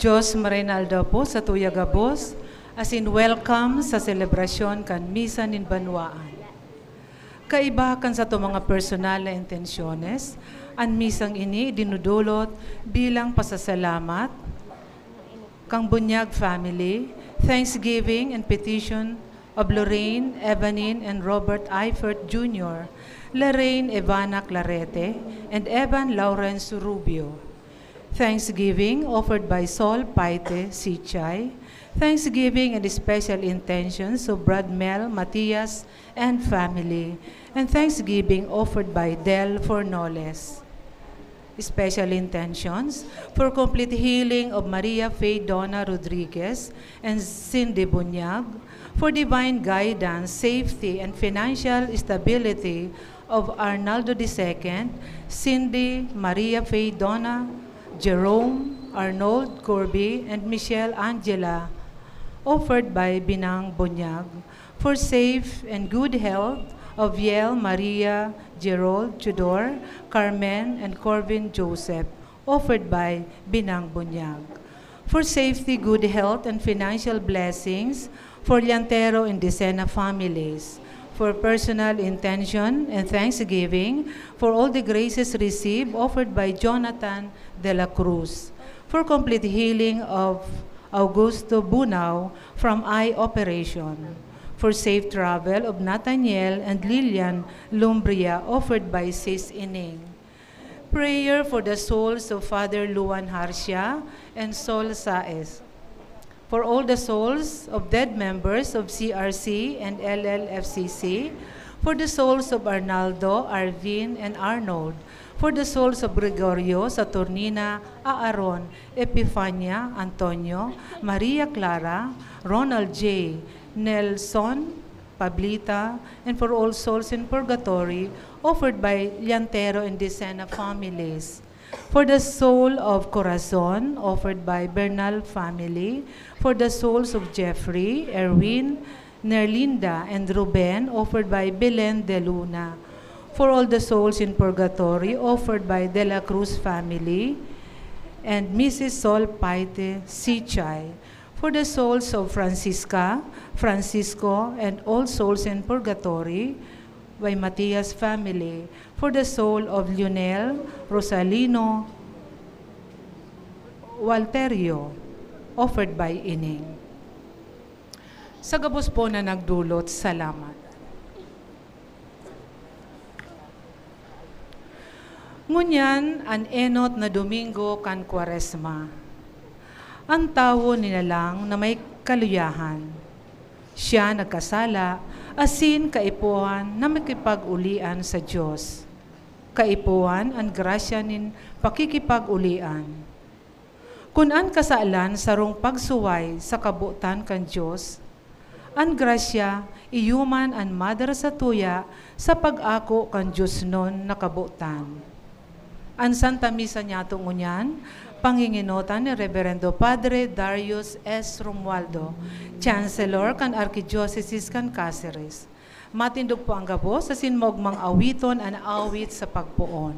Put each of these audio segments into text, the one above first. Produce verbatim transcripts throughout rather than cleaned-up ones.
Dios, maray na aldaw po sa tuya gabos, asin welcome sa selebrasyon kan Misa nin Banwaan. Kaiba kan sato mga personal na intensyones, an misang ini dinudulot bilang pasasalamat kan Bunyag family, thanksgiving and petition of Lorraine, Evanine, and Robert Eifert Junior, Lorraine Evana Clarete, and Evan Lawrence Rubio. Thanksgiving offered by Sol Paite Sichay. Thanksgiving and special intentions of Brad Mel Matias and family. And thanksgiving offered by Del Fornoles. Special intentions for complete healing of Maria Faye Donna Rodriguez and Cindy Bunyag, for divine guidance, safety, and financial stability of Arnaldo the second, Cindy, Maria Faye Donna, Jerome, Arnold, Corby, and Michelle Angela, offered by Binang Bunyag, for safe and good health of Yael, Maria, Gerald, Tudor, Carmen, and Corvin Joseph, offered by Binang Bunyag. For safety, good health, and financial blessings for Llantero and Decena families. For personal intention and thanksgiving for all the graces received, offered by Jonathan de la Cruz. For complete healing of Augusto Bunao from eye operation. For safe travel of Nathaniel and Lilian Lumbria, offered by Sis Ining. Prayer for the souls of Father Luan Harcia and Sol Saez. For all the souls of dead members of C R C and L L F C C, for the souls of Arnaldo, Arvin, and Arnold, for the souls of Gregorio, Saturnina, Aaron, Epifania, Antonio, Maria Clara, Ronald J, Nelson, Pablita, and for all souls in purgatory, offered by Llantero and Decena families. For the soul of Corazon, offered by Bernal family. For the souls of Jeffrey, Erwin, Nerlinda, and Ruben, offered by Belen de Luna. For all the souls in purgatory, offered by De La Cruz family and Missus Sol Paite Sichay. For the souls of Francisca, Francisco, and all souls in purgatory, by Matias family. For the soul of Lionel, Rosalino, Walterio, offered by Ining. Sa gabos po na nagdulot, salamat. Ngunyan an enot na Domingo kan Kwaresma. An tawo ninalang na may kaluyahan. Siya nagkasala, asin kaipuhan na makipag-ulian sa Dios. Kaipuhan an grasya nin pakikipag-ulian. Kun an kasalan sarong pagsuway sa kabotan kan Dios, an grasya iyo man an madara satuya sa pag-ako kan diosnon na kabotan. An Santa Misa niyato ngunyan, pangingenotan ni Reverendo Padre Darius S. Romualdo, Chancellor kan Arkidyosesis kan Caceres. Matindog po ang gabos asin maogmang awiton an awit sa pagpoon.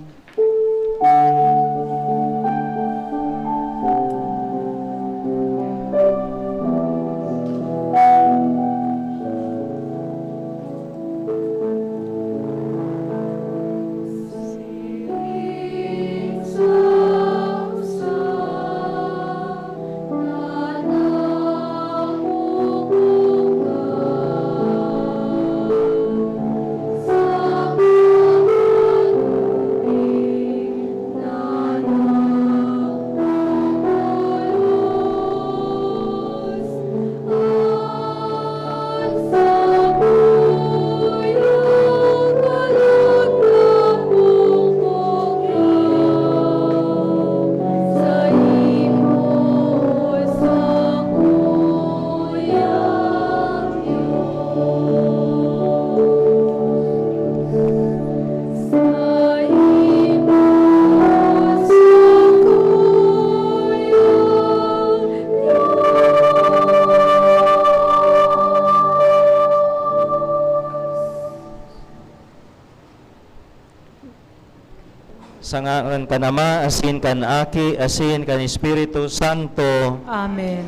Sa ngaran kan Ama, asin kan Aki, asin kan Espiritu Santo. Amen.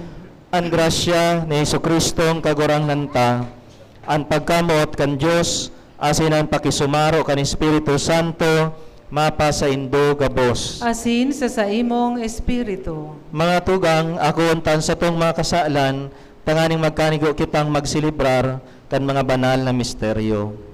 An grasya ni Jesu-Cristong Kagurangnan ta, an pagkamoot kan Dios, asin an pakisumaro kan Espiritu Santo, mapasaindo gabos. Asin sa saimong espiritu. Mga tugang, akoon ta an satong mga kasalan, tanganing magkanigo kitang magselebrar kan mga banal na misteryo.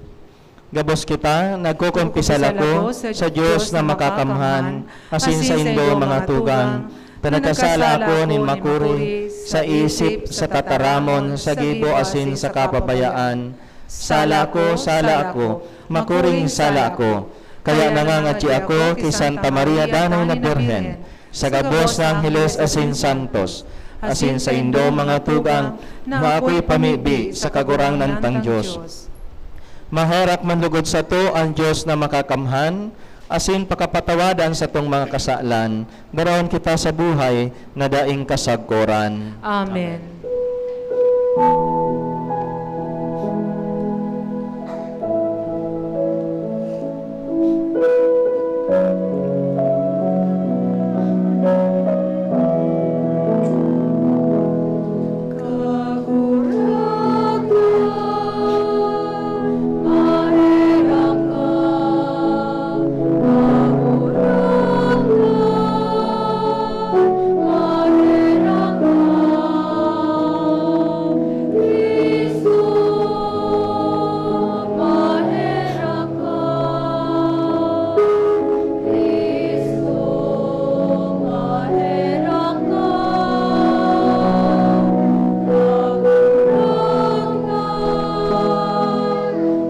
Gabos kita, nagkukumpisal ako sa Dios na makakamhan, asin saindo, mga tugang, ta nagkasala ako nin makuri, sa isip, sa tataramon, sa gibo, asin sa kapabayaan. Sala ako, sala ako, makuring sala ako. Kaya nangangadyi ako ki Santa Maria Danay na Birhen, sa gabos na angheles asin santos, asin saindo, mga tugang, na akoy pamibi sa Kagurangnan tang Dios. Maherak man lugod sato an Dios na makakamhan, asin pakapatawadan satong mga kasalan, daraon kita sa buhay na daing kasagkoran. Amen.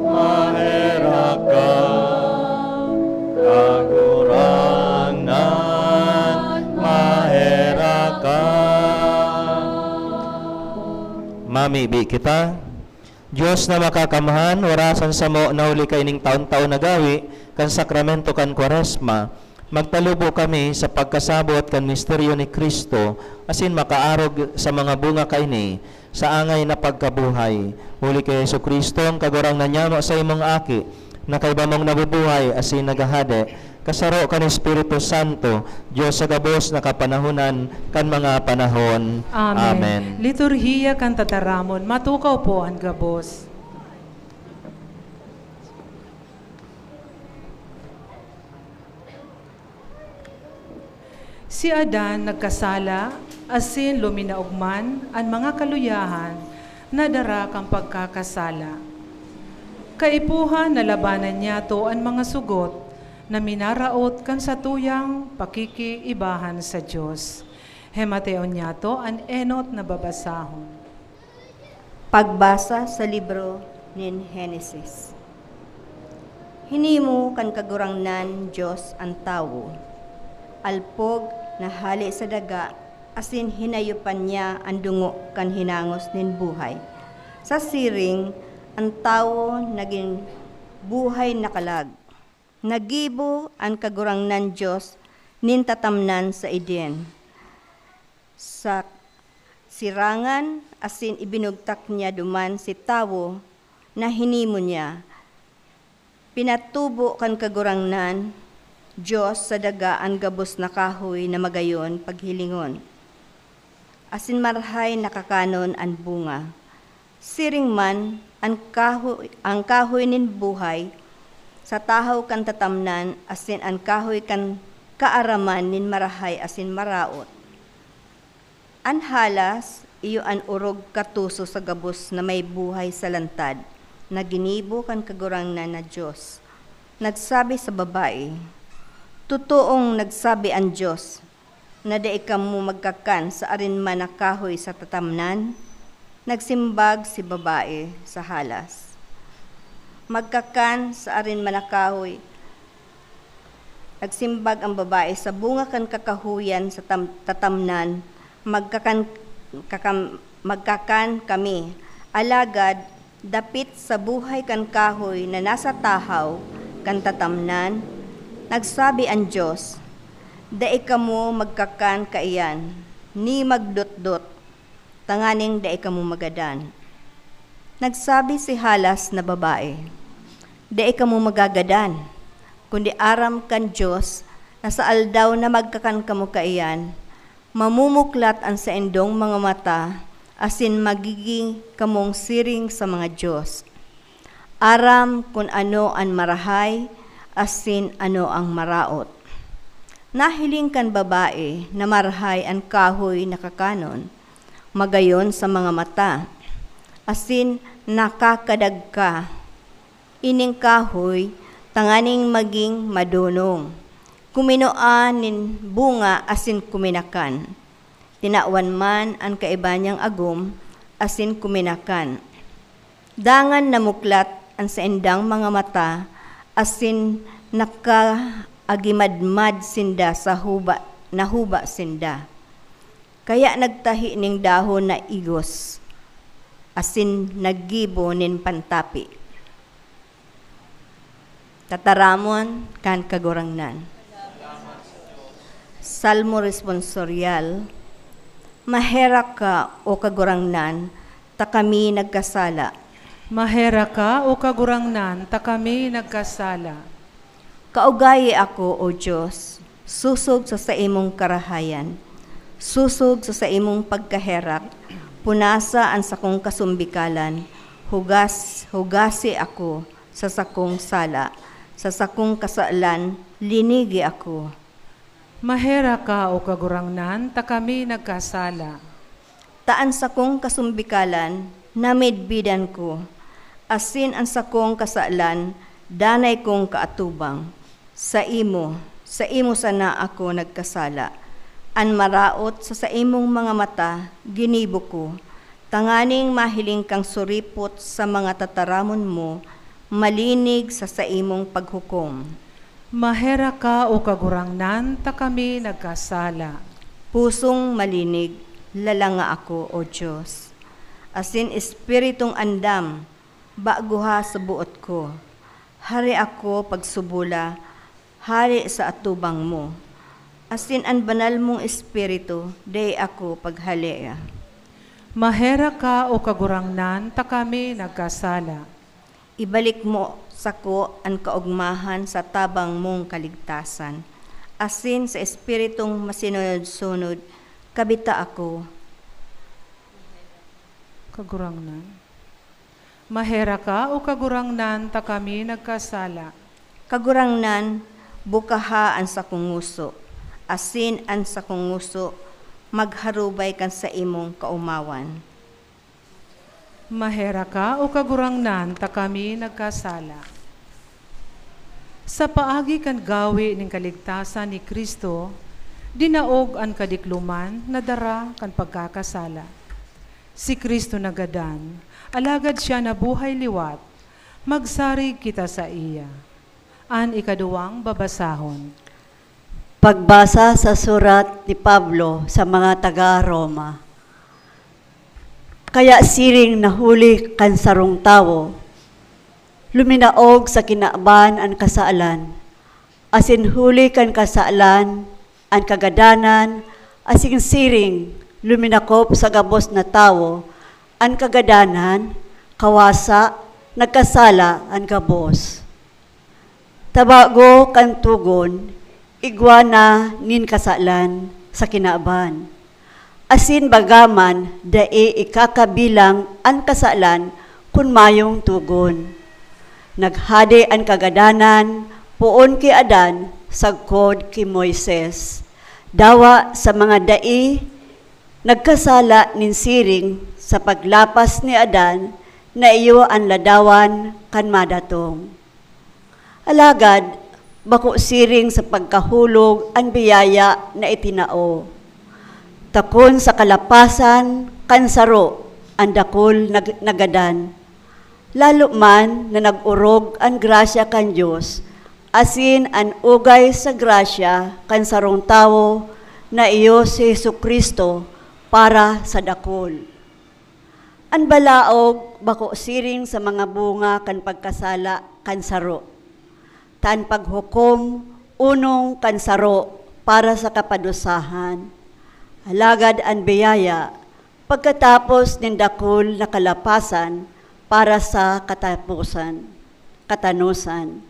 Maherak ka, Kagurangnan, maherak ka. Mamibi kita. Dios na makakamhan, orasan samo na huli kaining taon-taon na gawi kan sakramento kan Kwaresma, magpalubo kami sa pagkasabot kan misteryo ni Cristo, asin makaarog sa mga bunga kaini, sa angay na pagkabuhay. Huli ki Jesu-Cristo, an Kagurangnan nyamo, saimong Aki, na kaiba mong nabubuhay asin naghahade, kasaro kan Espiritu Santo, Dios sa gabos na kapanahonan kan mga panahon. Amen. Amen. Liturhiya kan Tataramon, matukaw po an gabos. Si Adan nagkasala, asin luminaog man an mga kaluyahan na dara kan pagkakasala. Kaipuhan na labanan niyato an mga sugot na minaraot kan satuyang pakikiibahan sa Dios. Hemateon niyato an enot na babasahon. Pagbasa sa libro nin Henesis. Hinimo kan Kagurangnan Dios an tawo, alpog na hale sa daga, asin hinayopan niya an dungo kan hinangos nin buhay. Sa siring, an tawo nagin buhay na kalag. Naggibo an Kagurangnan Dios nin tatamnan sa Eden, sa sirangan, asin ibinugtak niya duman si tawo na hinimo niya. Pinatubo kan Kagurangnan Dios sa daga an gabos na kahoy na magayon paghilingon, asin marahay na kakanon an bunga. Siring man, an kahoy, an kahoy nin buhay sa tahaw kan tatamnan, asin an kahoy kan kaaraman nin marahay asin maraot. An halas, iyo an orog katuso sa gabos na may buhay sa lantad, na ginibo kan Kagurangnan na Dios. Nagsabi sa babae, "Totoong nagsabi an Dios, na dai kamo magkakan sa arin man na kahoy sa tatamnan?" Nagsimbag si babae sa halas, "Magkakan sa arin man na kahoy." Nagsimbag ang babae, "Sa bunga kan kakahoyan sa tam-, tatamnan, magkakan, kakam-, magkakan kami. Alagad, dapit sa buhay kan kahoy na nasa tahaw kan tatamnan, nagsabi an Dios, 'Dai kamo magkakan kaiyan, ni magdotdot, tanganing dai kamo magadan.'" Nagsabi si halas na babae, "Dai kamo magagadan, kundi aram kan Dios na sa aldaw na magkakan kamo kaiyan, mamumuklat an saindong mga mata, asin magigin kamong siring sa mga dios. Aram kun ano an marahay asin ano ang maraot. Nahiling kan babae na marahay an kahoy na kakanon, magayon sa mga mata, asin nakakadagka ining kahoy tanganing magin madonong. Kuminua nin bunga asin kuminakan. Tinawan man an kaiba niyang agom asin kuminakan. Dangan namuklat an saindang mga mata asin nakaagimadmad sinda sa huba na huba sinda. Kaya nagtahi nin dahon na igos asin naggibo nin pantapi. Tataramon kan Kagurangnan. Salmo Responsorial. Maherak ka, O Kagurangnan, ta kami nagkasala. Maherak ka, O Kagurangnan, ta kami nagkasala. Kaugayi ako, O Dios, sosog sa saimong karahayan, sosog sa saimong pagkaherak, punasa an sakong kasumbikalan, hugas, hugasi ako sa sakong sala, sa sakong kasalan, linigi ako. Maherak ka, O Kagurangnan, ta kami nagkasala. Ta an sakong kasumbikalan namidbidan ko, asin an sakong kasalan danay kong kaatubang. Saimo, saimo sana ako nagkasala. An maraot sa saimong mga mata ginibo ko, tanganing mahiling kang suripot sa mga tataramon mo, malinig sa saimong paghukom. Maherak ka, O Kagurangnan, ta kami nagkasala. Pusong malinig, lalanga ako, O Dios, asin espiritong andam, baguha sa boot ko. Hari ako pagsubola, hale sa atubang mo, asin an banal mong Espiritu dai ako paghalea. Maherak ka, O Kagurangnan, ta kami nagkasala. Ibalik mo sako an kaogmahan sa tabang mong kaligtasan, asin sa espiritong masunod-sunod kabita ako. Kagurangnan. Maherak ka, O Kagurangnan, ta kami nagkasala. Kagurangnan, bukaha an sakong ngoso, asin an sakong ngoso magharubay kan saimong kaomawan. Maherak ka, O Kagurangnan, ta kami nagkasala. Sa paagi kan gawe nin kaligtasan ni Cristo, dinaog an kadikloman na dara kan pagkakasala. Si Cristo nagadan, alagad siya nabuhay liwat. Magsarig kita saiya. An ikaduwang babasahon. Pagbasa sa surat ni Pablo sa mga taga Roma. Kaya siring na huli kan sarong tawo, luminaog sa kinaban an kasalan, asin huli kan kasalan an kagadanan, asin siring luminakop sa gabos na tawo an kagadanan, kawasa, nagkasala an gabos. Tabago kan togon, igwa na nin kasalan sa kinaban. Asin baga man dai ikakabilang an kasalan kun mayong togon. Naghade an kagadanan poon ki Adan sagkod ki Moises. Dawa sa mga dai nagkasala nin siring sa paglapas ni Adan na iyo an ladawan kan madatong. Alagad bako siring sa pagkahulog an biyaya na itinao. Ta kun sa kalapasan kan saro an dakul nag-, nagadan, lalo man na nag-orog an grasya kan Dios, asin an ugay sa grasya kan sarong tawo na iyo si Jesu-Cristo para sa dakul. An balaog bako siring sa mga bunga kan pagkasala kan saro, ta an paghukom onong kan saro para sa kapadusahan, alagad an biyaya pagkatapos nin dakul na kalapasan para sa kataposan, katanosan.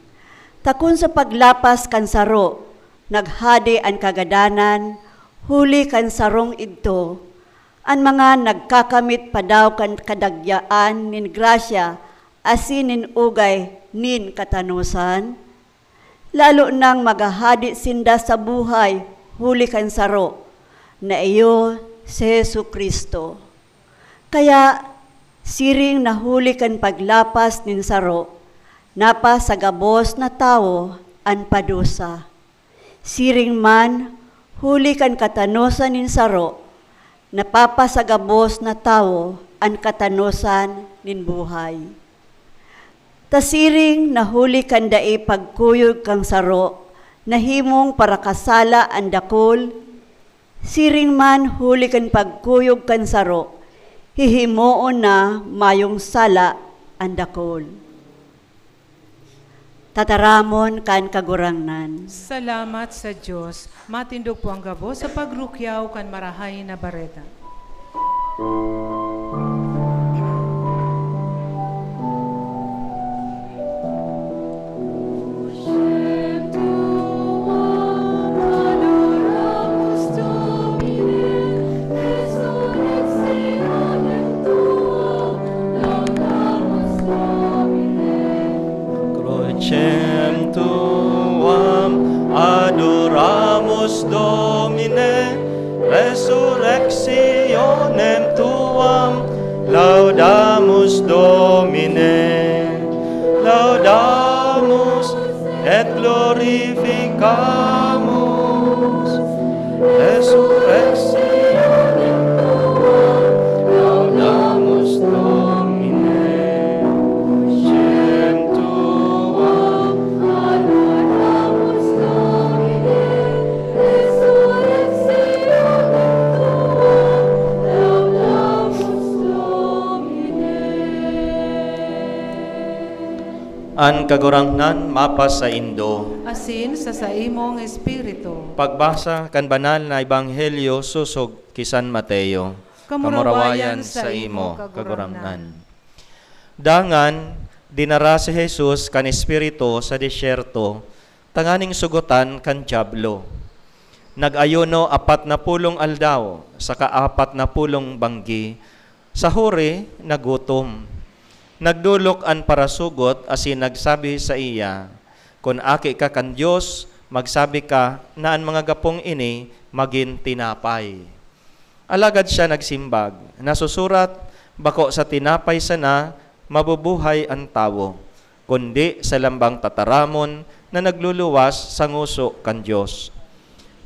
Ta kun sa paglapas kan saro, Naghade an kagadanan huli kan sarong idto, an mga nagkakamit pa daw kan kadagyaan nin grasya asin nin ugay nin katanosan? Lalo nang maghahade sinda sa buhay huli kan saro, na iyo si Jesu-Cristo. Kaya, siring na huli kan paglapas nin saro, napasagabos na tawo an padusa. Siring man, huli kan katanosan nin saro, napapasagabos na tawo an katanosan nin buhay. Ta siring na huli kan dai pagkuyog kan saro, nahimong parakasala an dakul, siring man huli kan pagkuyog kan saro, hihimoon na mayong sala an dakul. Tataramon kan Kagurangnan. Salamat sa Dios. Matindog po ang gabos sa pagrukyaw kan Marahay na Bareta. Crucem tuam adoramus, Domine, resurrectionem tuam laudamus, Domine, laudamus et glorificamus. Resurrectionem tuam laudamus, Domine. Crucem tuam adoramus, Domine, resurrectionem tuam laudamus, Domine. An Kagurangnan mapasaindo. Asin sa saimong espiritu. Pagbasa kan Banal na Ebanghelyo sosog ki San Mateo. Kamurawayan saimo, Kagurangnan. Dangan, dinara si Jesus kan Espiritu sa disyerto tanganing sugotan kan Diablo. Nag-ayuno apat na pulong aldaw saka apat na pulong banggi, sa huri, nagutom. Nagdolok an parasugot asin nagsabi saiya, "Kun aki ka kan Dios, magsabi ka na an mga gapong ini magin tinapay." Alagad siya nagsimbag, "Nasusurat, 'Bako sa tinapay sana mabubuhay an tawo, kundi sa lambang tataramon na nagluluwas sa ngoso kan Dios.'"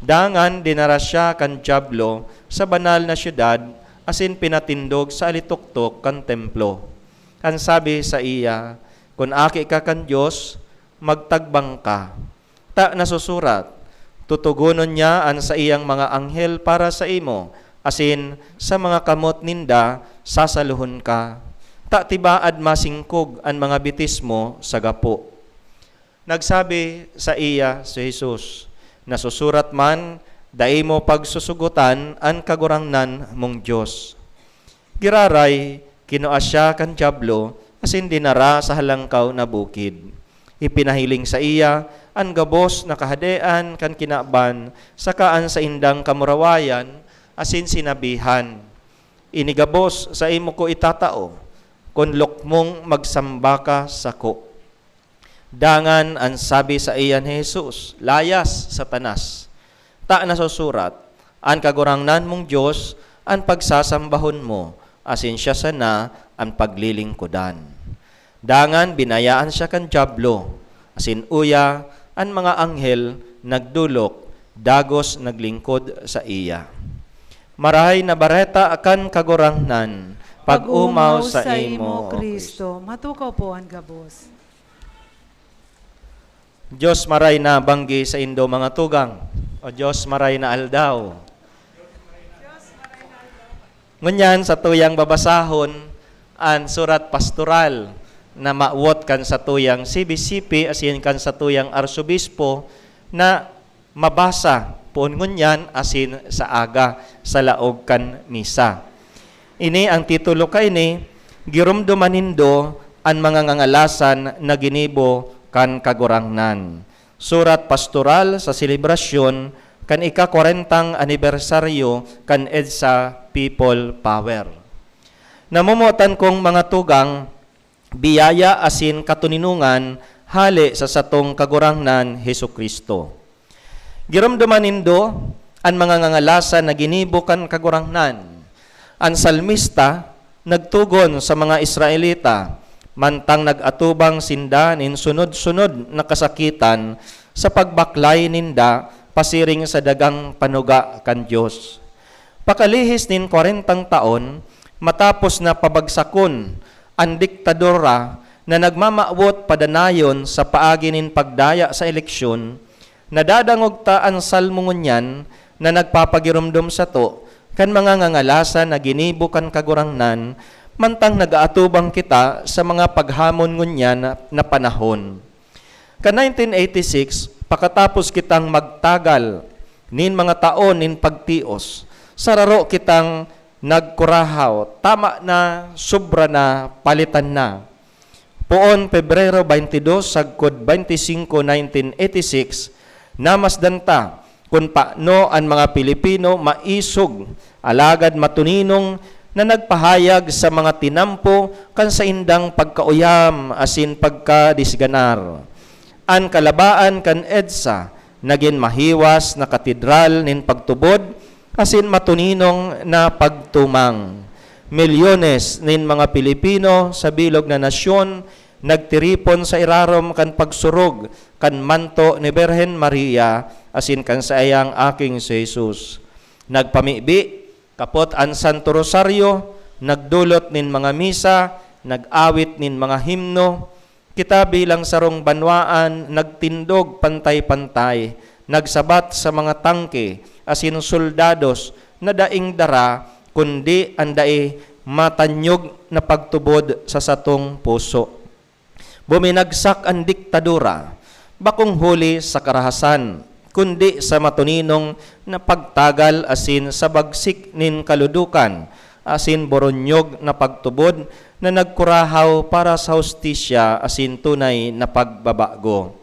Dangan dinara siya kan Diablo sa banal na syudad asin pinatindog sa alitoktok kan Templo. An sabi saiya, "Kun aki ka kan Dios, magtagbang ka. Ta nasusurat, 'Tutugonon niya an saiyang mga anghel para saimo, asin sa mga kamot ninda sasalohon ka. Ta tibaad masingkog an mga bitis mo sa gapo.'" Nagsabi saiya si Jesus, "Nasusurat man, 'Dai mo pagsusugotan an Kagurangnan mong Dios.'" Giraray, kinua siya kan Diablo asin dinara sa halangkaw na bukid. Ipinahiling saiya an gabos na kahadean kan kinaban saka an saindang kamurawayan, asin sinabihan, "Ini gabos saimo ko itatao, kun lukmong magsamba ka sako." Dangan an sabi saiya ni Jesus, "Layas, Satanas! Ta nasusurat, 'An Kagurangnan mong Dios an pagsasambahon mo, asin siya sana an paglilingkodan.'" Dangan binayaan siya kan Diablo, asin uya, an mga anghel nagdolok, dagos naglingkod saiya. Marahay na Bareta kan Kagurangnan, pag-omaw saimo, O Cristo. Matukaw po an gabos. Dios maray na banggi saindo, mga tugang, o Dios maray na aldaw. Ngunyan, satuyang babasahon an surat pastoral na mawot kan satuyang C B C P asin kan satuyang arsobispo na mabasa poon ngunyan asin sa aga sa laog kan misa. Ini ang titulo kaini, "Giromdoman nindo an mga ngangalasan na ginibo kan Kagurangnan." surat pastoral sa selebrasyon kan ika-kwarentang anibersaryo kan EDSA People Power. Namomotan kong mga tugang, biyaya asin katoninongan hale sa satong Kagurangnan Jesu-Cristo. Giromdoman nindo an mga ngangalasan na ginibo kan Kagurangnan. An salmista nagtugon sa mga Israelita, mantang nag-atubang sinda nin sunod-sunod na kasakitan sa pagbaklay ninda pasiring sa dagang panuga kan Dios. Pakalihis nin kwarentang taon, matapos na pabagsakon an diktadura na nagmamawot padanayon sa paagi nin pagdaya sa eleksyon, nadadangog ta an salmo ngunyan na nagpapagiromdom sato kan mga ngangalasan na ginibo kan Kagurangnan, mantang nag-aatubang kita sa mga paghamon ngunyan na, na panahon. Kan nineteen eighty-six, pakatapos kitang magtagal nin mga taon nin pagtios, sararo kitang nagkurahaw, tama na, sobra na, palitan na. Poon Pebrero twenty-two, sagkod twenty-five, nineteen eighty-six, namasdan ta kun paano an mga Pilipino maisog, alagad matuninong na nagpahayag sa mga tinampo kan saindang pagkauyam asin pagkadisganar. An kalabaan kan EDSA nagin mahiwas na katedral nin pagtubod asin matuninong na pagtumang. Milyones nin mga Pilipino sa bilog na nasyon nagtiripon sa irarom kan pagsurog kan manto ni Birhen Maria asin kan saiyang aking si Jesus. Nagpamibi, kapot an Santo Rosario, nagdolot nin mga misa, nag-awit nin mga himno. Kita bilang sarong banwaan nagtindog pantay-pantay, nagsabat sa mga tangke asin soldados na daing dara, kundi an dai matanyog na pagtubod sa satong puso. Buminagsak an diktadura, bakong huli sa karahasan, kundi sa matuninong na pagtagal asin sa bagsik nin kaludukan, asin boronyog na pagtubod na nagkurahaw para sa hustisya asin tunay na pagbabago.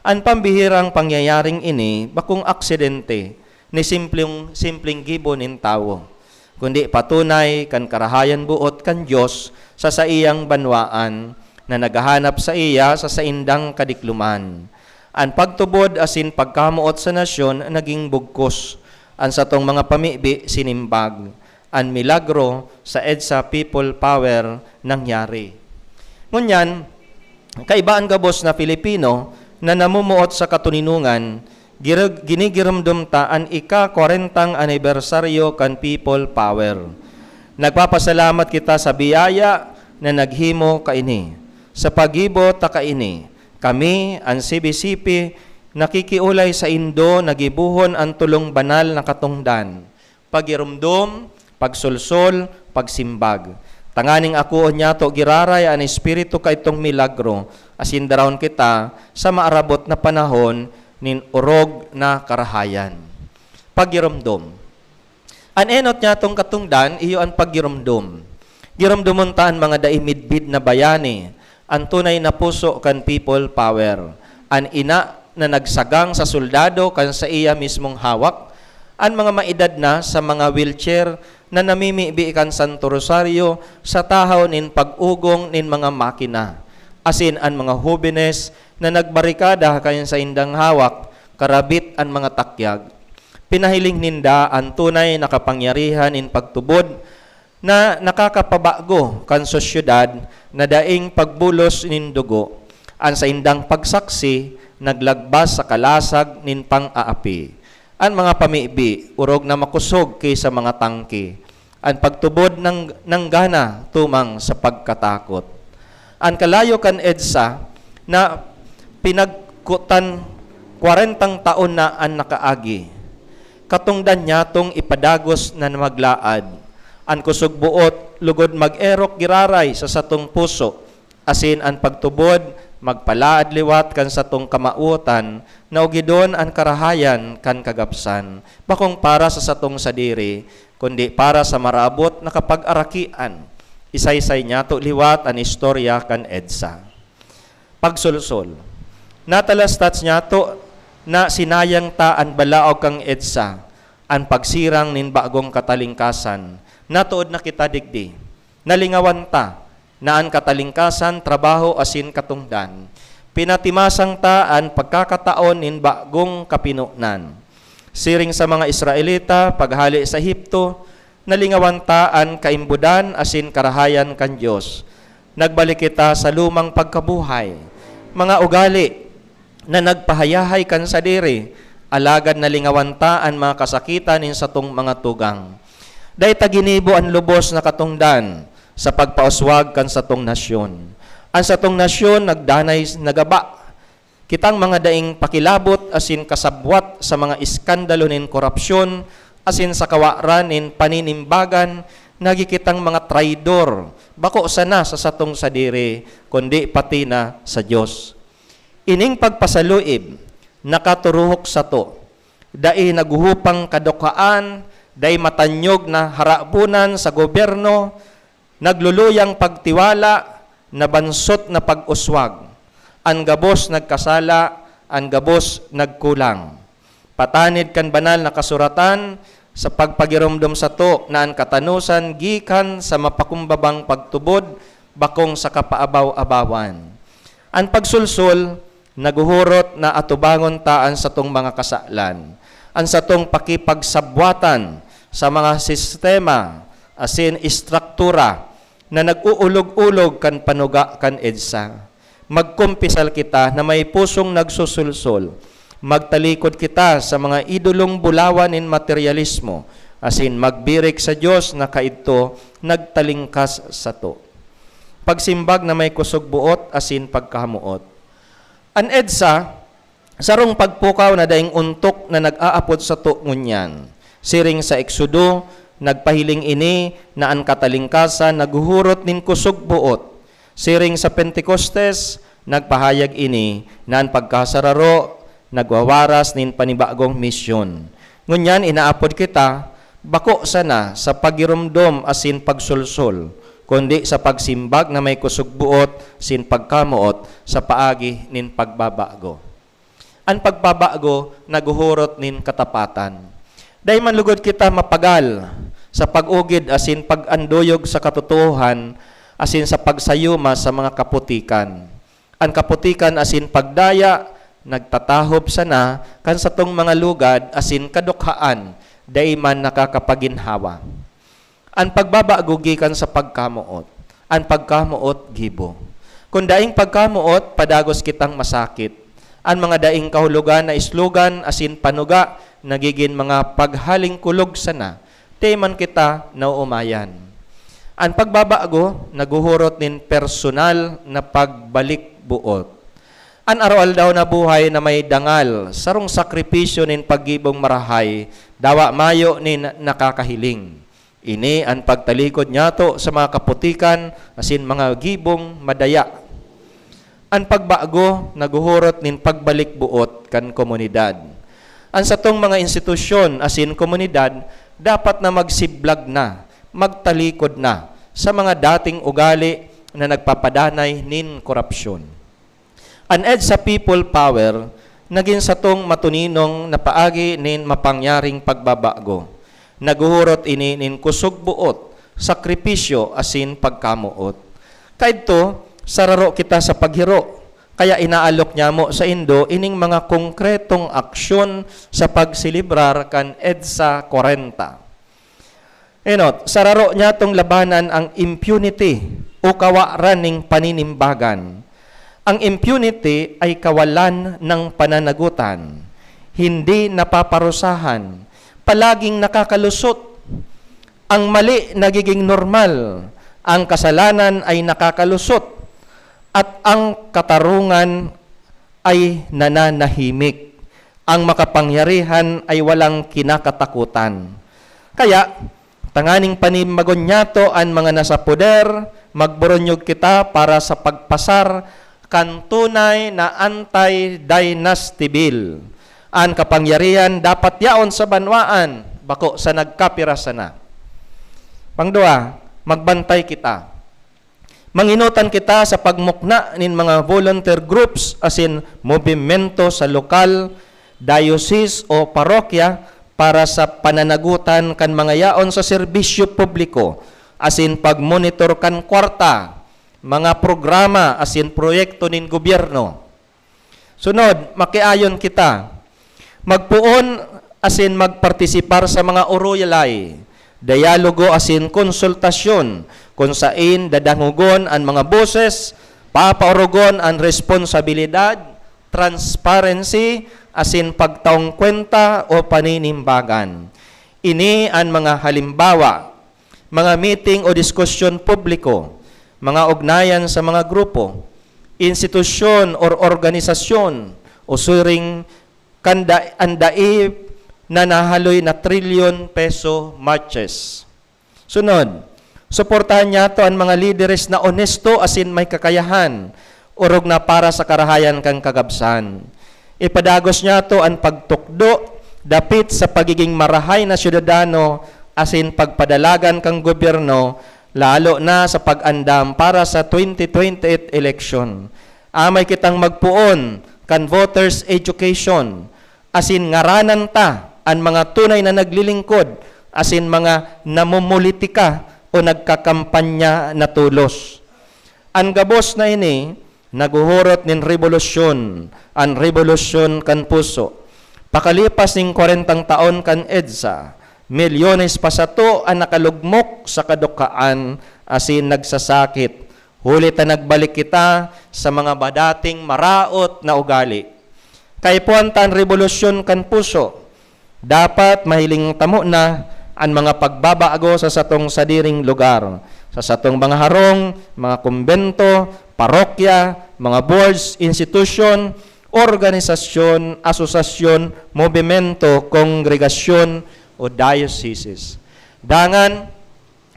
An pambihirang pangyayaring ini bakong aksidente ni simpleng, simpleng gibo nin tawo, kundi patunay kan karahayan boot kan Dios sa saiyang banwaan na naghahanap saiya sa saindang kadikloman. An pagtubod asin pagkamoot sa nasyon naging bugkos. An satong mga pamibi sinimbag. An milagro sa EDSA People Power nangyari. Ngunyan, kaiba an gabos na Filipino na namumuot sa katoninongan, girag-, ginigiromdom ta an ika-kwarentang anibersaryo kan People Power. Nagpapasalamat kita sa biyaya na naghimo kaini. Sa paggibo ta kaini, kami, an C B C P, nakikiolay saindo na gibohon an tolong banal na katongdan: pagiromdom, pagsolsol, pagsimbag. Tanganing akoon nyato giraray an espiritu kaitong milagro, asin darahon kita sa maarabot na panahon nin orog na karahayan. Pagiromdom. An enot nyatong katongdan iyo an paggiromdom. Giromdomon ta an mga dai midbid na bayani, an tunay na puso kan People Power, an ina na nagsagang sa soldado kan saiya mismong hawak, an mga maedad na sa mga wheelchair na namimibi kan Santo Rosario sa tahaw nin pag-ugong nin mga makina, asin an mga hobenes na nagbarikada kan saindang hawak karabit an mga takyag. Pinahiling ninda an tunay na kapangyarihan nin pagtubod na nakakapabago kan sosyedad na daing pagbulos nin dugo. An saindang pagsaksi naglagbas sa kalasag nin pang-aapi. An mga pamibi orog na makosog ki sa mga tangke. An pagtubod nang, nanggana tumang sa pagkatakot. An kalayo kan EDSA na pinagkutan kwarentang taon na an nakaagi. Katongdan nyatong ipadagos na maglaad an kosog boot logod mag-erok giraray sa satong puso, asin an pagtubod magpalaad liwat kan satong kamawotan na ugidon an karahayan kan kagabsan, bakong para sa satong sadiri, kundi para sa maraabot na kapag-arakian. Isaysay nyato liwat an istorya kan EDSA. Pagsolsol. Natalastas niyato na sinayang ta an balaog kan EDSA, an pagsirang nin bagong katalingkasan. Natood na kita digdi. Nalingawan ta na an katalingkasan, trabaho asin katongdan. Pinatimasang ta an pagkakataon nin bagong kapinonan. Siring sa mga Israelita paghale sa Ehipto, nalingawan ta an kaimbodan asin karahayan kan Dios. Nagbalik kita sa lumang pagkabuhay, mga ugali na nagpahayahay kan sadiri, alagad nalingawan ta an mga kasakitan nin satong mga tugang. Dai ta ginibo an lubos na katongdan sa pagpauswag kan satong nasyon. An satong nasyon nagdanay, nagaba kitang mga daing pakilabot asin kasabwat sa mga eskandalo nin korapsyon asin sa kawaran nin paninimbagan, nagikitang mga traidor, bako sana sa satong sadiri, kundi pati na sa Dios. Ining pagpasaluib nakaturuhok sato, dai naguhupang kadukhaan, dai matanyog na harabonan sa gobyerno, nagluluyang pagtiwala, nabansot na pag-uswag. An gabos nagkasala, an gabos nagkulang. Patanid kan Banal na Kasuratan, sa pagpagiromdom sato na an katanosan gikan sa mapakumbabang pagtubod, bakong sa kapaabaw-abawan. An pagsulsol, naghuhurot na atubangon ta an satong mga kasalan, an satong pakipagsabwatan sa mga sistema asin estruktura na nag-uulog-ulog kan panuga kan EDSA. Magkumpisal kita na may pusong nagsusulsol. Magtalikod kita sa mga idolong bulawan nin materyalismo, asin magbirik sa Dios na kaidto nagtalingkas sato. Pagsimbag na may kusog buot asin pagkahamoot. An EDSA, sarong pagpukaw na daing ontok na nag-aapod sato ngunyan. Siring sa Eksodo, nagpahiling ini na an katalingkasan naghuhurot nin kusog buot. Siring sa Pentecostes, nagpahayag ini na an pagkasararo nagwawaras nin panibagong misyon. Ngunyan, inaapod kita, bako sana sa pagiromdom asin pagsulsol, kundi sa pagsimbag na may kusog buot sin pagkamoot sa paagi nin pagbabago. An pagbabago naghuhurot nin katapatan. Dai man lugod kita mapagal sa pag-ugid asin pag-anduyog sa katotoohan asin sa pagsayuma sa mga kaputikan. An kaputikan asin pagdaya nagtatahob sana kan satong mga lugad asin kadukhaan dai man nakakapaginhawa. An pagbabago gikan sa pagkamoot, an pagkamoot gibo. Kun daing pagkamoot, padagos kitang masakit. An mga daing kahulogan na islogan asin panuga nagigin mga paghalingkulog sana, dai man kita nauumayan. An pagbabago naghuhurot nin personal na pagbalik-buot. An aroaldaw na buhay na may dangal, sarong sakripisyo nin paggibong marahay, dawa mayo nin nakakahiling. Ini an pagtalikod niyato sa mga kaputikan asin mga gibong madaya. An pagbago naghuhurot nin pagbalik-buot kan komunidad. An satong mga institusyon asin komunidad dapat na magsiblag na, magtalikod na sa mga dating ugali na nagpapadanay nin korapsyon. An EDSA People Power nagin satong matuninong na paagi nin mapangyaring pagbabago. Naghuhurot ini nin kusog buot, sakripisyo asin pagkamoot. Kaidto, sararo kita sa paghiro, kaya inaalok nyamo saindo ining mga konkretong aksyon sa pagselebrar kan EDSA kwarenta. Enot, sararo niyatong labanan ang impunity o kawaran nin paninimbagan. Ang impunity ay kawalan ng pananagutan, hindi napaparusahan, palaging nakakalusot. Ang mali nagiging normal, ang kasalanan ay nakakalusot, at ang katarungan ay nananahimik. Ang makapangyarihan ay walang kinakatakutan. Kaya, tanganing panimagon niyato an mga nasa poder, magburunyog kita para sa pagpasar kan tunay na anti-dynasty bill. An kapangyarihan dapat yaon sa banwaan, bako sa nagkapira sana. Pangduwa, magbantay kita. Manginutan kita sa pagmukna nin mga volunteer groups asin movimento sa lokal, diocese o parokya para sa pananagutan kan mga yaon sa serbisyo publiko asin pagmonitor kan kwarta, mga programa asin proyekto nin gobyerno. Sunod, makiayon kita. Magpoon asin magpartisipar sa mga orolay, dialogo asin konsultasyon, kun saen dadangogon an mga boses, papaorogon an responsabilidad, transparency, asin pagtaong kwenta o paninimbagan. Ini an mga halimbawa: mga meeting o diskusyon publiko, mga ugnayan sa mga grupo, institusyon or organisasyon, o siring kan da-, an dai na nahaloy na trilyon peso marches. Sunod, suportahan niyato an mga lideres na onesto asin may kakayahan, orog na para sa karahayan kan kagabsan. Ipadagos niyato an pagtukdo dapit sa pagiging marahay na syudadano asin pagpadalagan kan gobyerno, lalo na sa pag-andam para sa twenty twenty-eight eleksyon. Amay kitang magpoon kan voters' education, asin ngaranan ta an mga tunay na naglilingkod asin mga namumulitika o nagkakampanya na tolos. An gabos na ini naghuhurot nin rebolusyon, an rebolusyon kan puso. Pakalipas nin kwarentang taon kan EDSA, milyones pa sato an nakalugmok sa kadukhaan asin nagsasakit, huli ta nagbalik kita sa mga madating maraot na ugali. Kaipuhan ta an rebolusyon kan puso. Dapat mahiling tamo na an mga pagbabago sa satong sadiring lugar, sa satong mga harong, mga kumbento, parokya, mga boards, institusyon, organisasyon, asosasyon, movimento, kongregasyon, o dioceses. Dangan,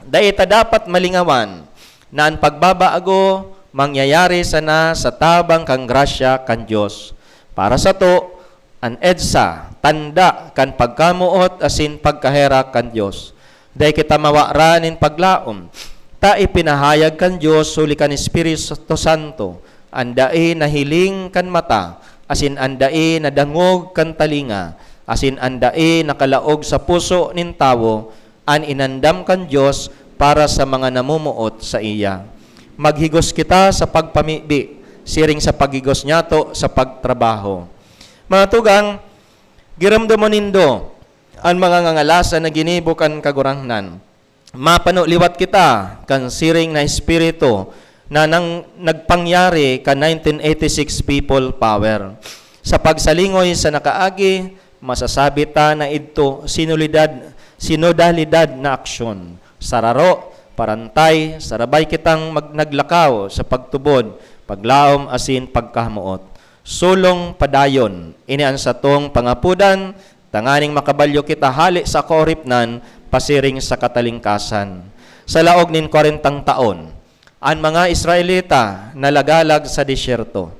dai ta dapat malingawan na an pagbabago mangyayari sana sa tabang kan grasya kan Dios. Para sato, an EDSA, tanda kan pagkamoot asin pagkaherak kan Dios. Dai kita mawaran nin paglaom, ta ipinahayag kan Dios huli kan Espiritu Santo an dai nahiling kan mata, asin an dai nadangog kan talinga, asin an dai nakalaog sa puso nin tawo, an inandam kan Dios para sa mga namumuot saiya. Maghigos kita sa pagpamibi, siring sa paghigos niyato sa pagtrabaho. Mga tugang, giramdamon nindo an mga ngangalasan na ginibo kan Kagurangnan. Mapano liwat kita kan siring na espiritu na nang nagpangyari kan nineteen eighty-six People Power. Sa pagsalingoy sa nakaagi, masasabi ta na idto sinulidad, sinodalidad na aksyon. Sararo, parantay, sarabay kitang mag-, naglakaw sa pagtubod, paglaom asin pagkahamoot. Sulong padayon, ini an satong pangapodan, tanganing makabalyo kita hale sa kaoripnan pasiring sa katalingkasan. Sa laog nin kwarentang taon, an mga Israelita nalagalag sa desyerto.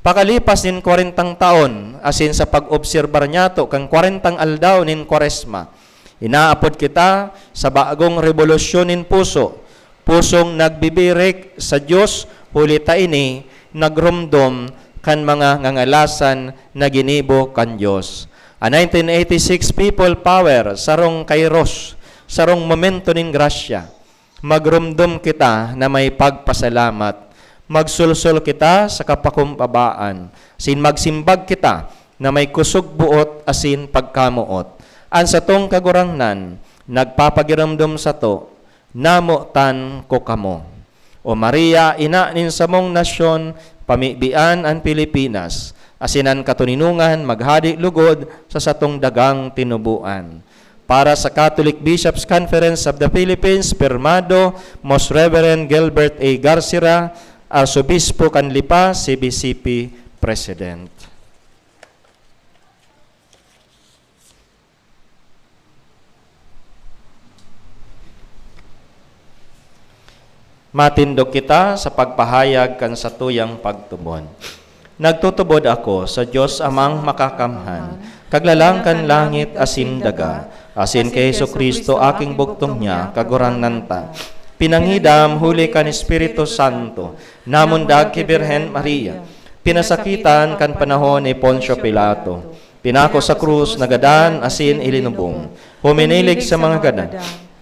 Pakalipas nin kwarentang taon, asin sa pag-obserbar niyato kan kwarentang aldaw nin Kwaresma, inaapod kita sa bagong rebolusyon nin puso, pusong nagbibirik sa Dios, huli ta ini nagromdom kan mga ngangalasan na ginibo kan Dios. An nineteen eighty-six People Power, sarong kairos, sarong momento nin grasya. Magromdom kita na may pagpasalamat. Magsolsol kita sa kapakumbabaan, asin magsimbag kita na may kusog boot asin pagkamoot. An satong Kagurangnan nagpapagiromdom sato, "Namotan ko kamo." O Maria, ina nin samong nasyon, pamibian an Pilipinas, asin an katoninongan maghade lugod sa satong dagang tinuboan. Para sa Catholic Bishops' Conference of the Philippines, pirmado, Most Reverend Gilbert A. Garcira, Arsobispo kan Lipa, C B C P President. Matindog kita sa pagpahayag kan satuyang pagtubod. Nagtutubod ako sa Dios Amang Makakamhan, Kaglalang kan langit asin daga, asin ki Jesu-Cristo, aking bugtong niya, Kagurangnan ta. Pinangidam huli kan Espiritu Santo, namundag ki Birhen Maria, pinasakitan kan panahon ni Poncio Pilato, pinako sa krus, nagadan asin ilinubong, huminilig sa mga gadan.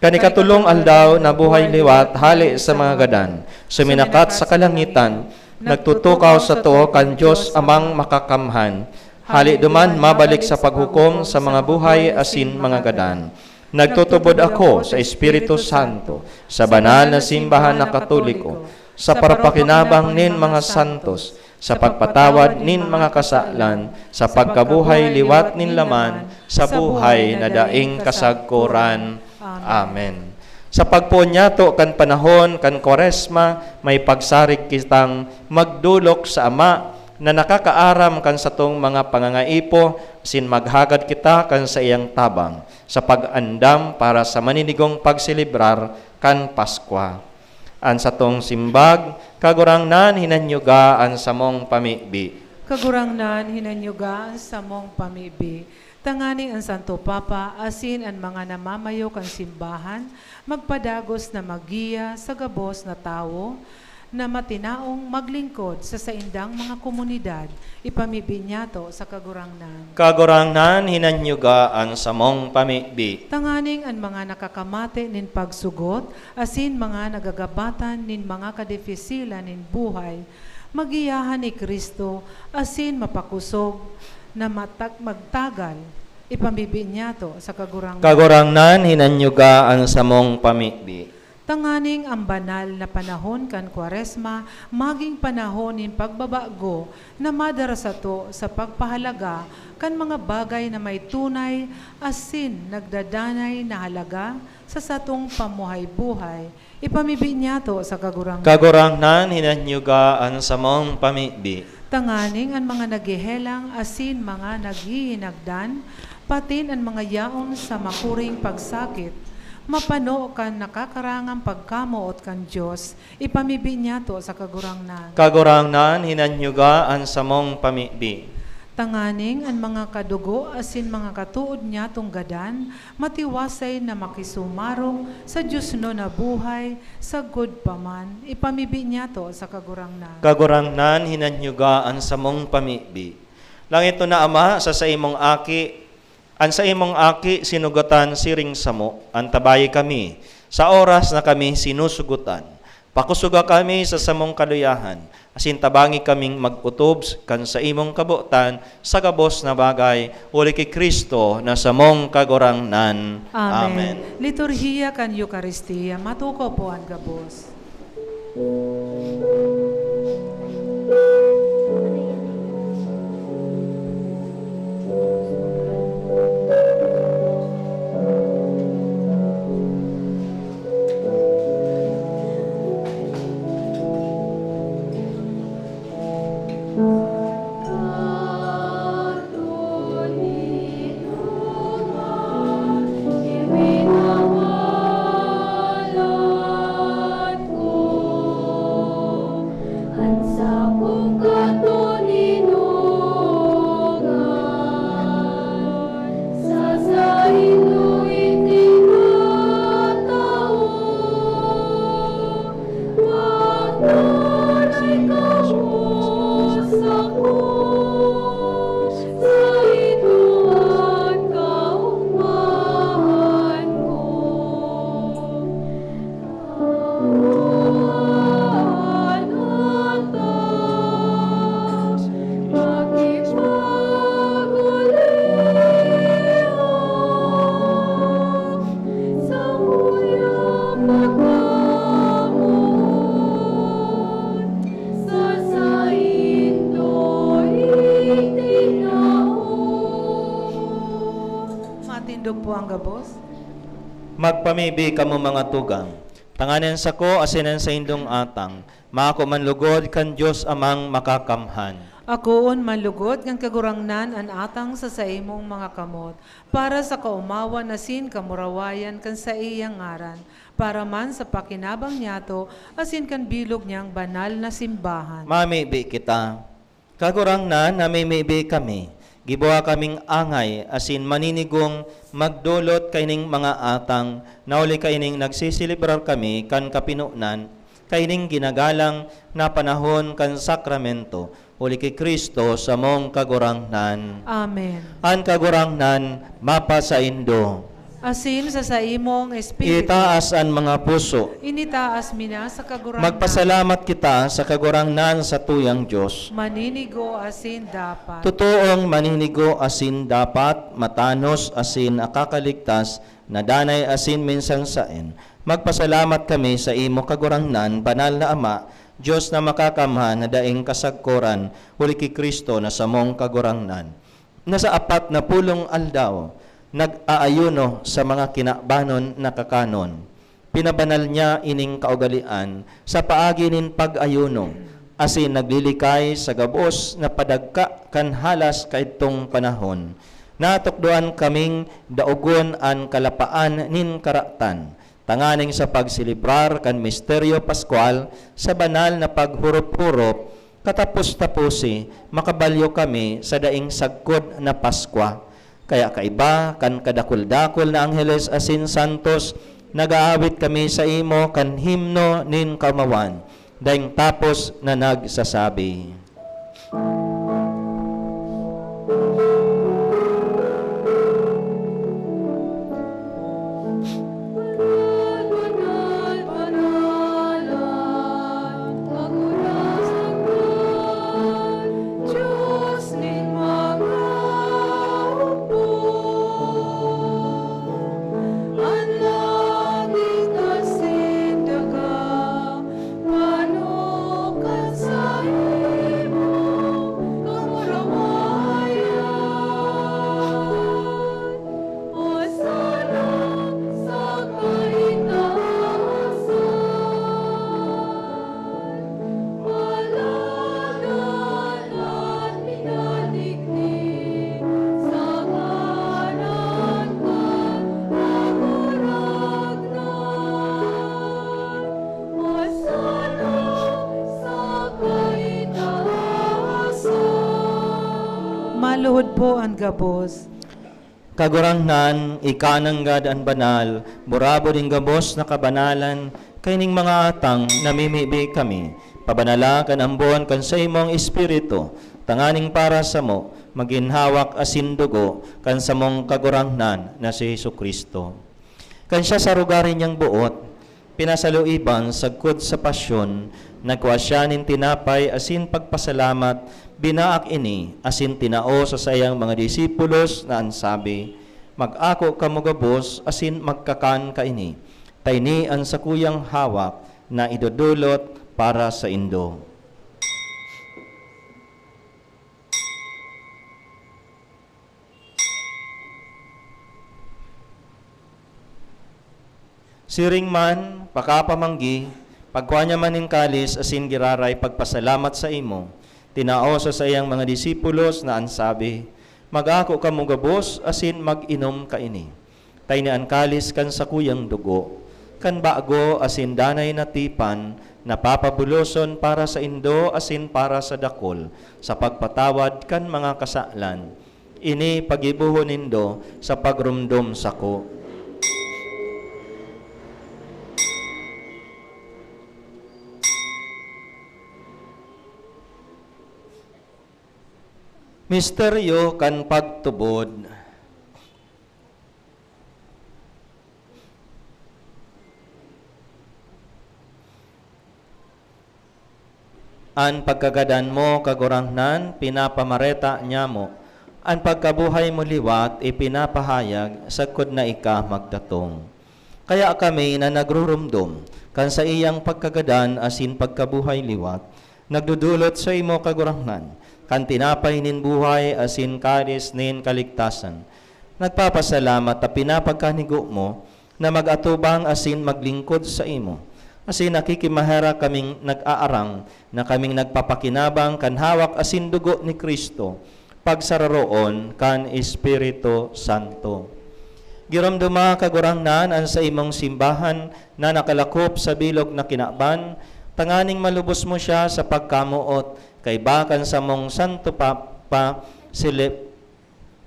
Kan ikatolong aldaw, nabuhay liwat hale sa mga gadan, suminakat sa kalangitan, nagtutukaw sato kan Dios Amang Makakamhan. Hale duman, mabalik sa paghukom sa mga buhay asin mga gadan. Nagtutubod ako sa Espiritu Santo, sa banal na simbahan na Katoliko, sa parapakinabang nin mga santos, sa pagpatawad nin mga kasalan, sa pagkabuhay liwat nin laman, sa buhay na daing kasagkoran. Amen. Sa pagpoon nyato kan panahon kan Kwaresma, may pagsarig kitang magdolok sa Ama na nakakaaram kan satong mga pangangaipo, asin maghagad kita kan saiyang tabang sa pag-andam para sa maninigong pagselebrar kan Paskwa. An satong simbag, Kagurangnan, hinanyuga an samong pamibi. Kagurangnan, hinanyuga an samong pamibi. Tanganing an Santo Papa asin an mga namamayo kan simbahan magpadagos na maggiya sa gabos na tawo na matinaong maglingkod sa saindang mga komunidad, ipamibi nyato sa Kagurangnan. Kagurangnan, hinanyuga an samong pamibi. Tanganing an mga nakakamate nin pagsugot asin mga nagagabatan nin mga kadifisilan nin buhay, magiyahan ni Cristo asin mapakosog na matag-, magtagal, ipamibi nyato sa Kagurangnan. Kagurangnan, hinanyuga an samong pamibi. Tanganing an banal na panahon kan Kwaresma magin panahon nin pagbabago na madara sato sa pagpahalaga kan mga bagay na may tunay asin nagdadanay na halaga sa satong pamuhay-buhay. Ipamibi nyato sa Kagurangnan. Kagurangnan, hinanyuga an samong pamibi. Tanganing an mga naghehelang asin mga naghihinagdan, patin an mga yaon sa makuring pagsakit, mapano kan nakakarangang pagkamoot kan Dios, ipamibi nyato sa Kagurangnan. Kagurangnan, hinanyuga an samong pamibi. Tanganing an mga kadugo asin mga katood nyatong gadan matiwasay na makisumarong sa diosnon na buhay, sagkod pa man, ipamibi nyato sa Kagurangnan. Kagurangnan, hinanyuga an samong pamibi. Langitnon na Ama, sa saimong Aki, an saimong Aki sinugotan siring samo, antabayi kami sa oras na kami sinusugotan. Pakusoga kami sa samong kaluyahan, asin tabangi kaming mag-otob kan saimong kabotan sa gabos na bagay, huli ki Cristo na samong Kagurangnan. Amen. Amen. Liturhiya kan Eukaristia, matukaw po an gabos. Matindog po ang gabos. Magpamibi kamo, mga tugang, tanganing an sako asin an saindong atang maako man lugod kan Dios Amang Makakamhan. Akoon man lugod kan Kagurangnan an atang sa saimong mga kamot, para sa kaomawan asin kamurawayan kan saiyang ngaran, para man sa pakinabang nyato asin kan bilog niyang banal na simbahan. Mamibi kita. Kagurangnan, namimibi kami, Giboha kaming angay asin maninigong magdolot kaining mga atang, na huli kaining nagseselebrar kami kan kapinonan, kaining ginagalang na panahon kan sakramento, huli ki Cristo samong Kagurangnan. Amen. An Kagurangnan mapasaindo. Asin sa saimong espiritu. Itaas an mga puso. Initaas mi na sa Kagurangnan. Magpasalamat kita sa Kagurangnan, satuyang Dios. Maninigo asin dapat. Totoong maninigo asin dapat, matanos asin nakakaligtas, na danay asin minsan saen. Magpasalamat kami sa imo, Kagurangnan, Banal na Ama, Dios na makakamhan na daing kasagkoran, huli ki Cristo na samong Kagurangnan. Na sa apat na pulong aldaw, nag-aayuno sa mga kinabanon na kakanon. Pinabanal niya ining kaugalean sa paagi nin pag-ayuno, asin naglilikay sa gabos na padagka kan halas kaidtong panahon. Natukdoan kaming daogon an kalapaan nin karatan, tanganing sa pagselebrar kan misteryo paskwal sa banal na paghurop-hurop, katapos-taposi, makabalyo kami sa daing sagkod na Paskwa. Kaya kaiba kan kadakul-dakul na angheles asin santos, nag-aawit kami sa imo kan himno nin kaomawan, daing tapos na nagsasabi. Mano kan saimong kamurawayan, o sana sa kaitaasan. Alagad an minadigdi sa ngaran kan Kagurangnan. Hosana sa kaitaasan. Maluhod po an gabos. Kagurangnan, ika nanggad an banal, burabod nin gabos na kabanalan, kaining mga atang namimibi kami. Pabanala kan ambon kan saimong Espiritu, tanganing para samo, magin hawak asin dugo kan samong Kagurangnan na si Jesu-Cristo. Kan siya sa rugari niyang boot, pinasaluiban sagkod sa pasyon, nagkua siya nin tinapay asin pagpasalamat, binaak ini asin tinao sa saiyang mga disipulos na an sabi, "Mag-ako kamo gabos asin magkakan kaini, ta ini an sakuyang hawak na idodolot para saindo." Siring man, pakapamanggi, pagkua niya man nin kalis asin giraray pagpasalamat saimo, tinao sa saiyang mga disipulos na an sabi, "Mag-ako kamo gabos asin mag-inom kaini. Ta ini an kalis kan sakuyang dugo, kan bago asin danay na tipan, na papabuloson para saindo asin para sa dakul, sa pagpatawad kan mga kasalan. Ini paggibohon nindo sa pagromdom sako." Misteryo kan pagtubod. An pagkagadan mo, Kagurangnan, pinapamareta niamo. An pagkabuhay mo liwat ipinapahayag sagkod na ika magdatong. Kaya kami na nagruromdom kan saiyang pagkagadan asin pagkabuhay liwat, nagdodolot saimo, Kagurangnan, kan tinapay nin buhay asin kalis nin kaligtasan. Nagpapasalamat ta pinapagkanigo mo na mag-atubang asin maglingkod saimo. Asin nakikimaherak kaming nag-aarang na kaming nagpapakinabang kan hawak asin dugo ni Cristo, pagsararoon kan Espiritu Santo. Giromdoma, Kagurangnan, an saimong simbahan na nakalakop sa bilog na kinaban, tanganing malubos mo siya sa pagkamoot, kaiba kan samong Santo Papa, Sile-,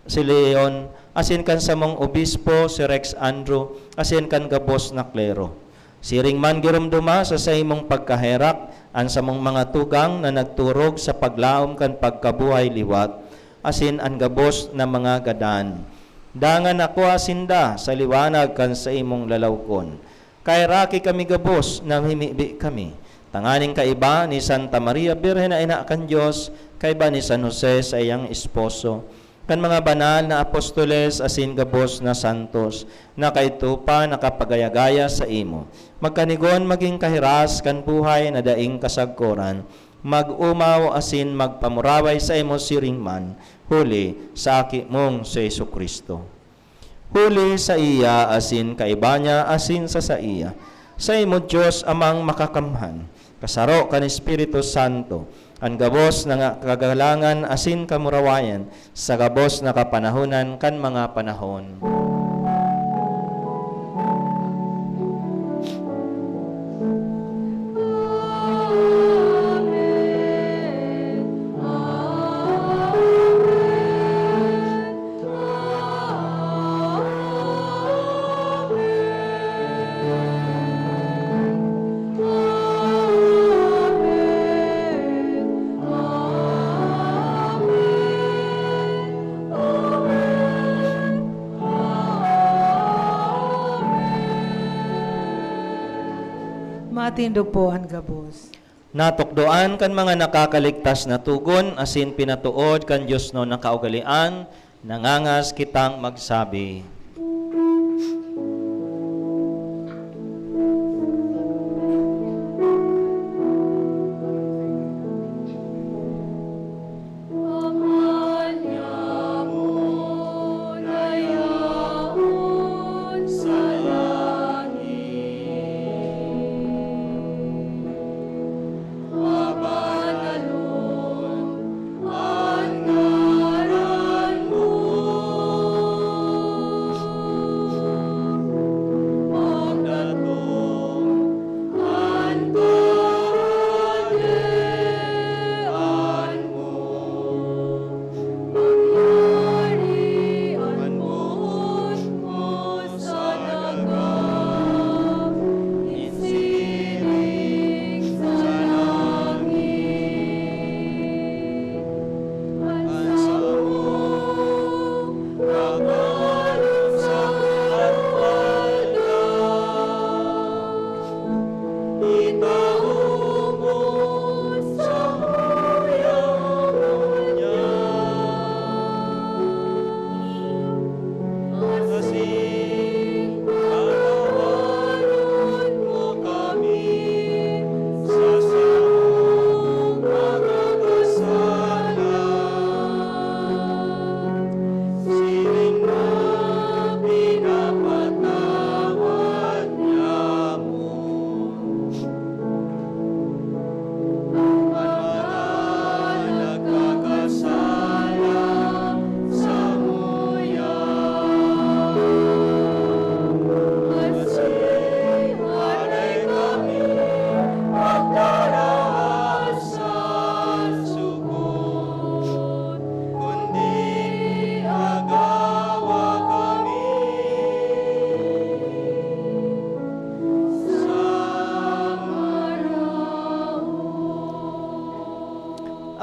si Leon, asin kan samong obispo, si Rex Andrew, asin kan gabos na klero. Siring man giromdoma sa saimong pagkaherak an samong mga tugang na nagturog sa paglaom kan pagkabuhay liwat, asin an gabos na mga gadan. Dangan nakua sinda sa liwanag kan saimong lalawkon. Kaheraki kami gabos, namimibi kami, tanganing kaiba ni Santa Maria Birhen na ina kan Dios, kaiba ni San Jose sa iyang esposo, kan mga banal na apostoles asin gabos na santos, na kaidto pa nakapagaya-gaya saimo. Magkanigon magin kahiras kan buhay na daing kasagkoran, mag-omaw asin magpamuraway saimo siring man, huli sa Aki mong si Jesu-Cristo. Huli saiya asin kaiba niya asin sa saiya, saimo Dios Amang Makakamhan, kasaro kan Espiritu Santo, an gabos na nga kagalangan asin kamurawayan sa gabos na kapanahonan kan mga panahon. Matindog po an gabos. Natukdoan kan mga nakakaligtas na togon asin pinatood kan diosnon na kaugalean, nangangas kitang magsabi.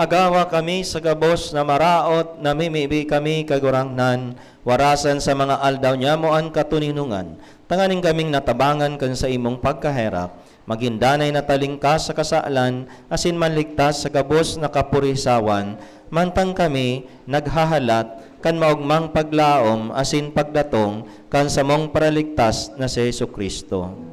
Agawa kami sa gabos na maraot, namimibi kami, Kagurangnan, warasan sa mga aldaw niamo an katoninongan, tanganing kaming natabangan kan saimong pagkaherak, magin danay na talingkas sa kasalan, asin manligtas sa gabos na kapurisawan, mantang kami naghahalat kan maogmang paglaom asin pagdatong kan samong Paraligtas na si Jesu-Cristo.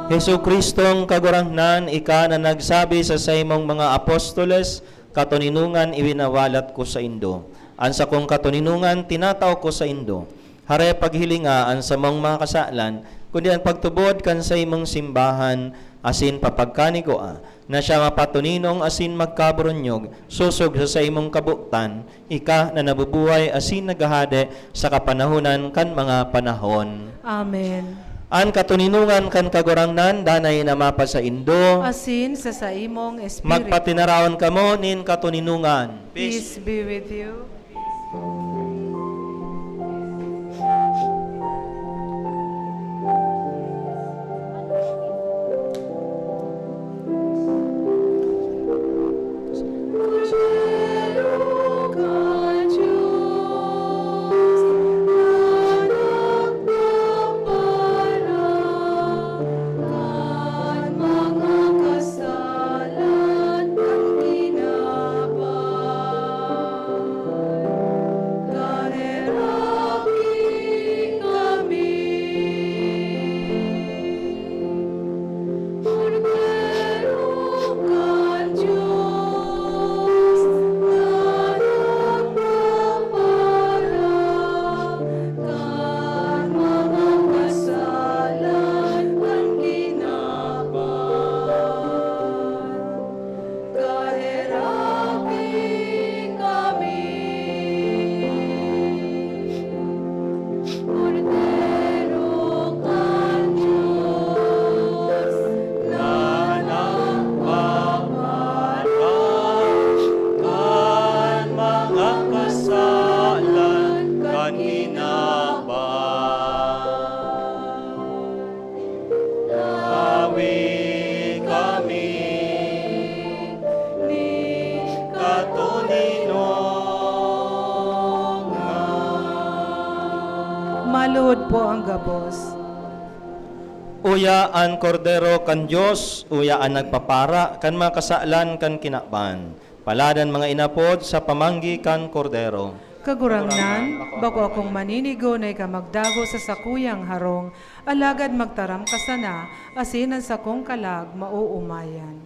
Jesu-Cristong Kagurangnan, ika na nagsabi sa saimong mga apostoles, "Katoninongan iwinawalat ko saindo. An sakong katoninongan tinatao ko saindo." Hare, paghilinga an samong mga kasalan, kundi an pagtubod kan saimong simbahan asin papagkanigua, na siya mapatoninong asin magkaburunyog, sosog sa saimong kabotan, ika na nabubuhay asin naghahade sa kapanahonan kan mga panahon. Amen. An katoninongan kan Kagurangnan danay na mapasaindo. Asin sa saimong espiritu. Magpatinaraon kamo nin katoninongan. Peace be with you. Kordero kan Dios na nagpapara kan mga kasalan kan kinaban. Tawi kami ni katoninongan. Maluhod po ang gabos. Uya an Kordero kan Dios, uya an nagpapara kan mga kasalan kan kinaban. Palad an mga inapod sa pamanggi kan Kordero. Kagurangnan, bako akong maninigo na ika magdago sa sakuyang harong, alagad magtaram ka sana, asin an sakong kalag maoomayan.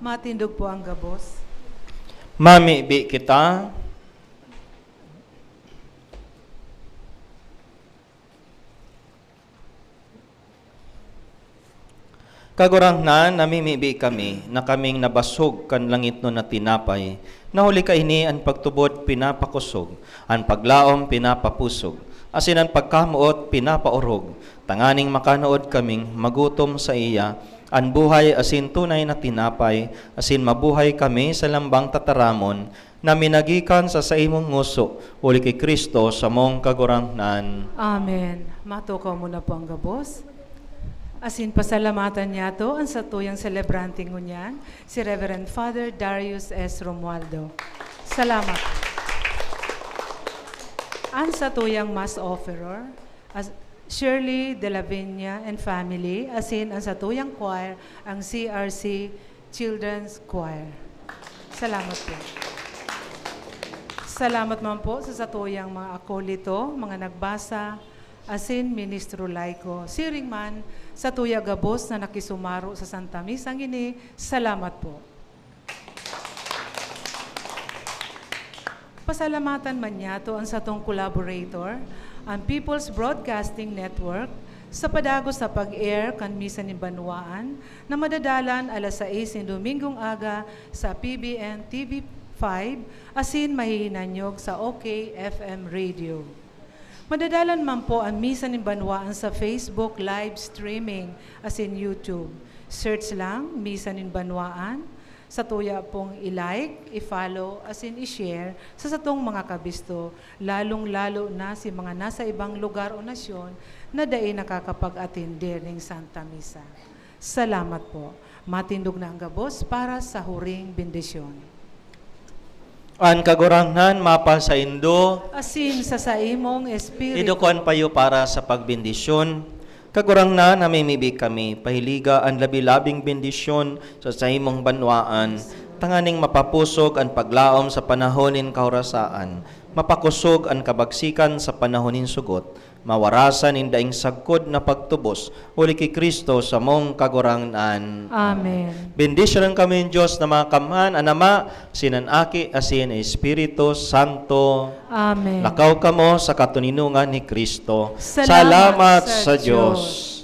Matindog po ang gabos. Mamibi kita. Kagurangnan, namimibi kami na kaming nabasog kan langitnon na tinapay, na huli kaini an pagtubod pinapakosog, an paglaom pinapapusog, asin an pagkamoot pinapaorog, tanganing makanood kaming magutom sa iya, an buhay asin tunay na tinapay, asin mabuhay kami sa lambang tataramon, na minagikan sa saimong ngoso, huli ki Cristo, samong Kagurangnan. Amen. Matukaw mo na po ang gabos. Asin pasalamatan niyato an satuyang selebrante ngunyan, si Reverend Father Darius S. Romualdo. Salamat. An satuyang Mass Offerer, as Shirley de la Viña and family, asin an satuyang choir, ang C R C Children's Choir. Salamat po. Salamat man po sa satuyang mga akolito, mga nagbasa, asin ministro laiko. Siring man, satuya gabos na nakisumaro sa Santa Misa ngini, salamat po. Pasalamatan man niyato an satong collaborator, an People's Broadcasting Network, sa padagos sa pag-air kan Misa nin Banwaan na madadalan alas sais nin Domingong aga sa P B N T V five asin mahihinanyog sa OK F M Radio. Madadalan man po an Misa nin Banwaan sa Facebook live streaming asin YouTube. Search lang, Misa nin Banwaan. Satuya pong i-like, i-follow, asin i-share sa satong mga kabisto, lalong-lalo na si mga nasa ibang lugar o nasyon na dai nakakapag-atende ning Santa Misa. Salamat po. Matindog na ang gabos para sa huring bendisyon. An Kagurangnan mapasaindo. Asin sa saimong espiritu. Idukon payo para sa pagbendisyon. Kagurangnan, namimibi kami, pahiliga an labi-labing bendisyon sa saimong banwaan, tanganing mapapusog an paglaom sa panahon nin kahorasaan, mapakosog an kabagsikan sa panahon nin sugot, mawarasan nin daing sagkod na pagtubos, huli ki Cristo samong Kagurangnan. Amen. Bendisyonan kami nin Dios na mga kamhan, an Ama, asin an Aki, asin an Espiritu Santo. Amen. Lakaw kamo sa katoninongan ni Cristo. Salamat Salamat sa sa Dios. Dios.